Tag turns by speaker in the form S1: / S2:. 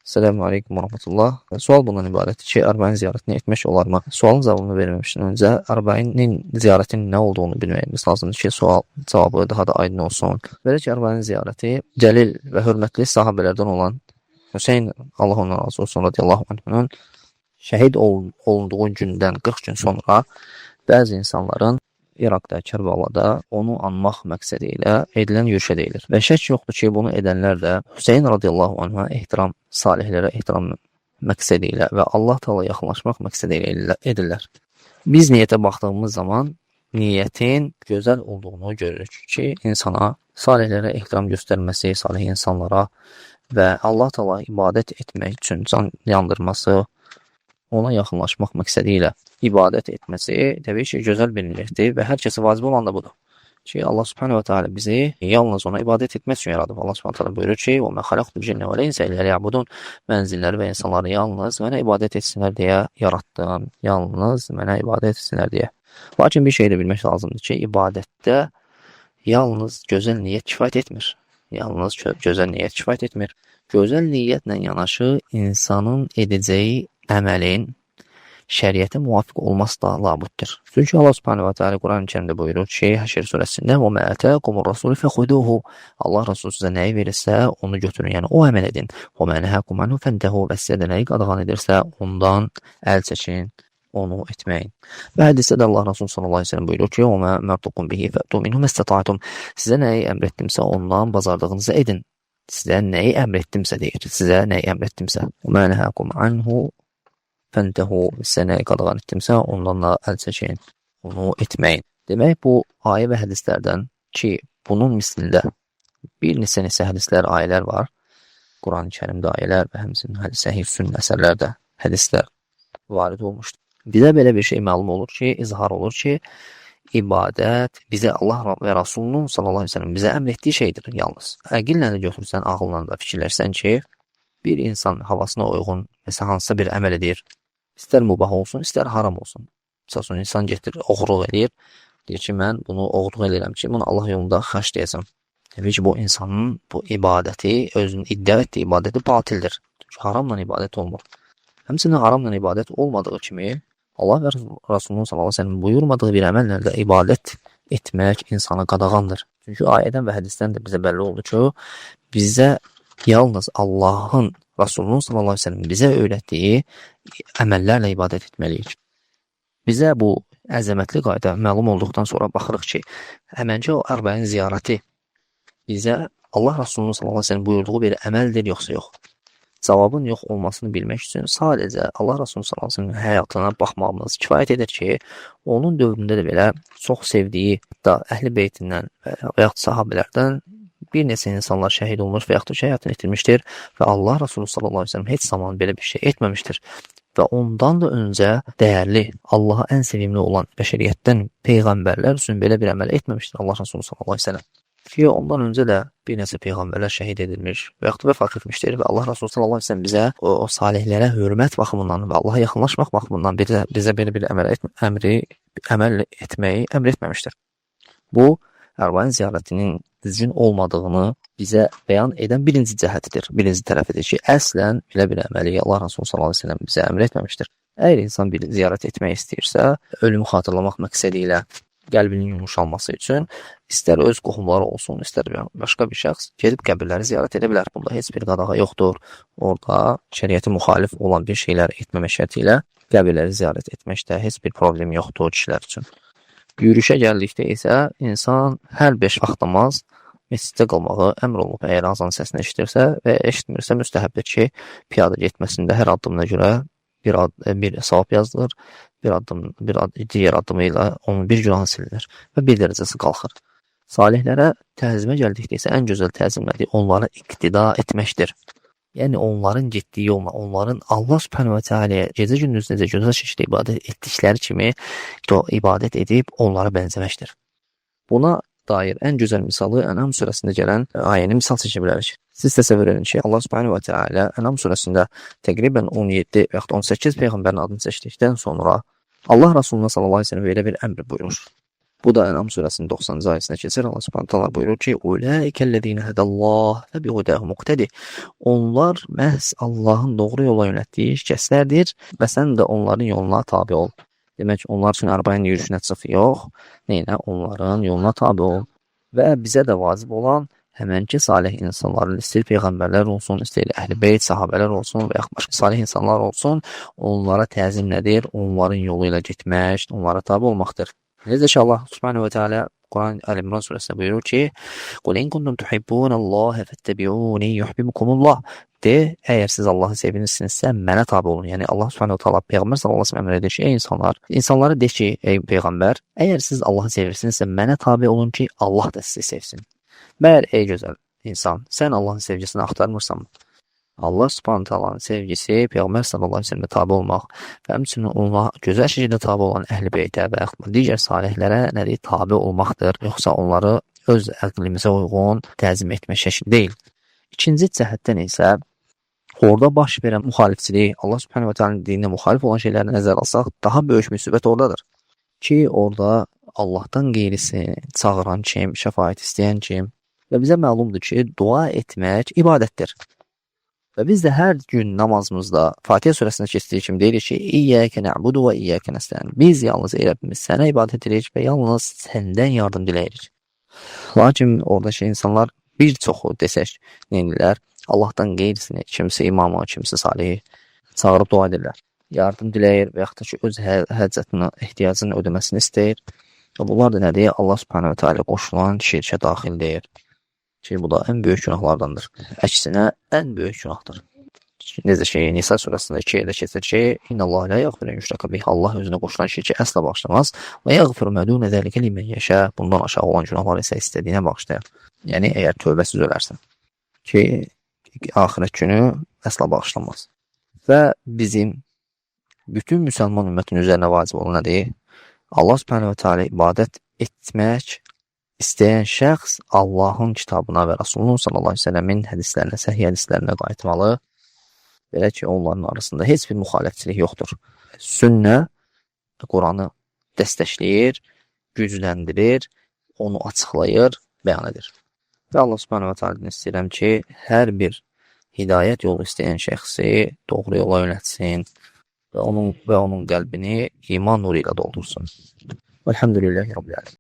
S1: Selamun aleyküm və rəhmətullah. Sual bundan ibarətdir ki, Ərbəin ziyarətini etmək olarmı? Sualın cavabını verməmişdən öncə Ərbəinin ziyarətinin nə olduğunu bilməyimiz lazımdır ki, sual cavabı daha da aydın olsun. Belə ki, Ərbəin ziyarəti cəlil və hörmətli sahabələrdən olan Hüseyn, Allah ondan razı olsun, radiyallahu anhunun şəhid olunduğu gündən 40 gün sonra bəzi insanların İraqda, Kərbəlada onu anmaq məqsədi ilə edilən yürüşə deyilir. Və şək yoxdur ki, bunu edənlər də Hüseyn radiyallahu anh'a ehtiram, salihlərə ehtiram məqsədi ilə və Allah Teala yaxınlaşmaq məqsədi ilə edirlər. Biz niyyətə baxdığımız zaman niyyətin gözəl olduğunu görürük ki, insana salihlərə ehtiram göstərməsi, salih insanlara və Allah Teala ibadət etmək üçün can yandırması, ona yaxınlaşmaq məqsədi ilə ibadət etməsi təbii ki, gözəl bir niyyətdir və hər kəsə vacib olan da budur. Ki, Allah Subhanahu və Teala bizi yalnız ona ibadət etmək üçün yaradıb. Allah Subhanahu Teala buyurur ki: "Və mə xalaqtul cinnə vəl-insə illə liya'budun." Mən cinləri və insanları yalnız mənə ibadət etsinlər deyə yaratdım. Yalnız mənə ibadət etsinlər deyə. Lakin bir şey də bilmək lazımdır ki, ibadətdə yalnız gözəl niyyət kifayət etmir. Yalnız gözəl niyyət kifayət etmir. Gözəl niyyətlə yanaşı insanın edəcəyi əməlin şəriətə müvafiq olması da labuddur. Çünki Allah Subhanahu və Teala Quran-ı Kərimdə buyurur ki, Həşr surəsində: "Və mə atəkumur rasul fəxuduhu." Allah Rasulü sizə nəyi verirsə, onu götürün, yəni o əməl edin. "Və mə nəhəkum anhu fəntehu." Və sizə də nəyi qadağan edirsə, ondan əl çəkin, onu etməyin. Və hədisdə də Allah Rasulü sallallahu əleyhi və səlləm buyurur ki: "Və mə əmərtukum bihi fətu minhu məstəta'tum." Sizə nəyi əmr etdimsə, ondan bacardığınızı edin. Sizə nəyi əmr etdimsə deyir. Sizə nəyi əmr etdimsə. "Və mə nəhəkum anhu fəntehu." Sizə nəyi qadağan etdimsə, ondan da əl çəkin, onu etməyin. Demək, bu ayə və hədislərdən ki, bunun mislində bir neçə hədislər, ayələr var. Quran-ı Kərimdə ayələr və həmçinin səhih sünnə əsərlərdə hədislər varid olmuşdur. Bizə belə bir şey məlum olur ki, izhar olur ki, ibadət bizə Allah və Rasulunun sallallahu əleyhi və səlləm bizə əmr etdiyi şeydir yalnız. Əqillə də götürsən, ağılla da fikirləşsən ki, bir insan havasına uyğun məsələn hansısa bir əməl edir, İstər mubah olsun, istər haram olsun. Məsəl üçün, insan getir, oğurluq eləyir. Deyir ki, mən bunu oğurluq eləyirəm ki, bunu Allah yolunda xərcləyəcəm. Təbii ki, bu insanın bu ibadəti, özünün iddia etdiyi ibadəti batildir. Çünki haramla ibadət olmur. Həmçinin haramla ibadət olmadığı kimi, Allah və Rasulunun sallallahu əleyhi və səlləm buyurmadığı bir əməllə də ibadət etmək insana qadağandır. Çünki ayədən və hədisdən də bizə bəlli oldu ki, bizə yalnız Allahın, Rasulunun sallallahu əleyhi və səlləm bizə öyrətdiyi əməllərlə ibadət etməliyik. Bizə bu əzəmətli qayda məlum olduqdan sonra baxırıq ki, həmənki o Ərbəin ziyarəti bizə Allah Rasulunun sallallahu əleyhi və səlləm buyurduğu bir əməldir yoxsa yox? Cavabın yox olmasını bilmək üçün sadəcə Allah Rasulunun sallallahu əleyhi və səlləm həyatına baxmağımız kifayət edir ki, onun dövründə də belə çox sevdiyi da əhl-i beytindən və yaxud sahabələrdən bir neçə insanlar şəhid olmuş və yaxud da həyatını itirmişdir və Allah Rasulü sallallahu əleyhi və səlləm heç zaman belə bir şey etməmişdir. Və ondan da öncə dəyərli, Allaha ən sevimli olan bəşəriyyətdən peyğəmbərlər üçün belə bir əməl etməmişdir Allah Rasulü sallallahu əleyhi və səlləm. Ki, ondan öncə də bir neçə peyğəmbərlər şəhid edilmiş və yaxud da vəfat etmişdir və Allah Rasulü sallallahu əleyhi və səlləm bizə o salihlərə hörmət baxımından və Allaha yaxınlaşmaq baxımından bizə belə bir əməl etməyi əmr etməmişdir. Bu, Ərbəin ziyarətinin düzgün olmadığını bizə bəyan edən birinci cəhətidir, birinci tərəfidir ki, əslən belə bir əməli Allah Rasulü sallallahu əleyhi və səlləm bizə əmr etməmişdir. Əgər insan bir ziyarət etmək istəyirsə, ölümü xatırlamaq məqsədi ilə qəlbinin yumuşalması üçün istər öz qohumları olsun, istər başqa bir şəxs gedib qəbirləri ziyarət edə bilər. Bunda heç bir qadağa yoxdur. Orada şəriətə müxalif olan bir şeylər etməmək şərti ilə qəbirləri ziyarət etməkdə heç bir problem yoxdur kişilər üçün. Yürüşə gəldikdə isə insan hər 5 vaxt namaz məsciddə qılmağı əmr olunub. Əgər azan səsini eşidirsə və eşitmirsə, müstəhəbdir ki, piyada getməsində hər addımına görə bir savab yazılır, digər addımı ilə onun bir günahı silinir və bir dərəcəsi qalxır. Salihlərə təzimə gəldikdə isə ən gözəl təzim nədir? Onlara iqtida etməkdir. Yəni onların getdiyi yolla, onların Allah Subhanahu və Teala'ya gecə gündüz necə gözəl şəkildə ibadət etdikləri kimi ibadət edib onlara bənzəməkdir. Buna dair ən gözəl misalı Ənam surəsində gələn ayəni misal çəkə bilərik. Siz təsəvvür edin ki, Allah Subhanahu və Teala Ənam surəsində təqribən 17 və yaxud 18 peyğəmbərin adını çəkdikdən sonra Allah Rasuluna sallallahu əleyhi və səlləm belə bir əmr buyurur. Bu da Ənam surəsinin 90-cı ayəsində keçir. Allah Subhanahu taala buyurur ki: "Ulaikellezine hedallah fe bihudahu muqtedi." Onlar məhz Allahın doğru yola yönəltdiyi kəslərdir və sən də onların yoluna tabe ol. Demək, onlar üçün Ərbəin yürüyüşünə çıx yox, neyinə? Onların yoluna tabe ol. Və bizə də vacib olan həmənki salih insanların, istəyir peyğəmbərlər olsun, istəyir əhl-i beyt, sahabələr olsun və yaxud başqa salih insanlar olsun, onlara təzim nədir? Onların yolu ilə getmək, onlara tabe olmaqdır. Necə ki, Allah Subhanahu və Teala Quran Əl-İmran surəsində buyurur ki: "Qul in kuntum tuhibbunallaha fettabi'uni yuhibbukumullah." De, əgər siz Allahı sevirsinizsə, mənə tabe olun. Yəni Allah Subhanahu taala Peyğəmbər sallallahu əleyhi və səlləm əmr edir ki, ey insanlar, insanlara de ki, ey peyğəmbər, əgər siz Allahı sevirsinizsə, mənə tabe olun ki, Allah da sizi sevsin. Məyər ey gözəl insan, sən Allahın sevgisini axtarmırsanmı? Allah Subhanahu taalanın sevgisi Peyğəmbər sallallahu əleyhi və səlləmə tabe olmaq və həmçinin ona gözəl şəkildə tabe olan əhl-i beytə və yaxud digər salihlərə nədir? Tabe olmaqdır. Yoxsa onları öz əqlimizə uyğun təzim etmə şəkli deyil. İkinci cəhətdən isə orada baş verən müxalifçilik, Allah Subhanahu və Taalanın dininə müxalif olan şeyləri nəzərə alsaq, daha böyük müsibət oradadır. Ki orada Allahdan qeyrisi çağıran kim, şəfaət istəyən kim və bizə məlumdur ki, dua etmək ibadətdir. Və biz də hər gün namazımızda Fatihə surəsində keçdiyi kimi deyirik ki, İyyəkə nə'budu və iyyəkə nəstəin. Biz yalnız ey Rəbbimiz sənə ibadət edirik və yalnız səndən yardım diləyirik. Lakin oradakı insanlar bir çoxu desək, neynirlər? Allahdan qeyrisini, kimsə imamı, kimsə salihi çağırıb dua edirlər. Yardım diləyir və yaxud da ki, öz həcətini, ehtiyacını ödəməsini istəyir. Və bunlar da nədir? Allah Subhanahu və Teala qoşulan şirkə daxildir. Ki, bu da ən böyük günahlardandır. Əksinə, ən böyük günahdır. Necə ki, Nisa surəsində 2 yerdə keçir ki, İnnallaha la yaghfiru en yushraka bih. Allah özünə qoşulan şirki əsla bağışlamaz. Və yaghfiru ma dune zalika limen yasha. Bundan aşağı olan günahları isə istədiyinə bağışlayar. Yəni, əgər tövbəsiz ölərsən ki, axirət günü əsla bağışlanmaz. Və bizim bütün müsəlman ümmətinin üzərinə vacib olan nədir? Allah Subhanahu və Teala ibadət etmək istəyən şəxs Allahın kitabına və Rasulunun sallallahu əleyhi və səlləmin hədislərinə, səhih hədislərinə qayıtmalı. Belə ki, onların arasında heç bir müxalifçilik yoxdur. Sünnə Quranı dəstəkləyir, gücləndirir, onu açıqlayır, bəyan edir. Və Allah Subhanahu və Taala'dan istəyirəm ki, hər bir hidayət yolu istəyən şəxsi doğru yola yönəltsin və onun qəlbini iman nuru ilə doldursun. Velhamdülillahi Rabbil alamin.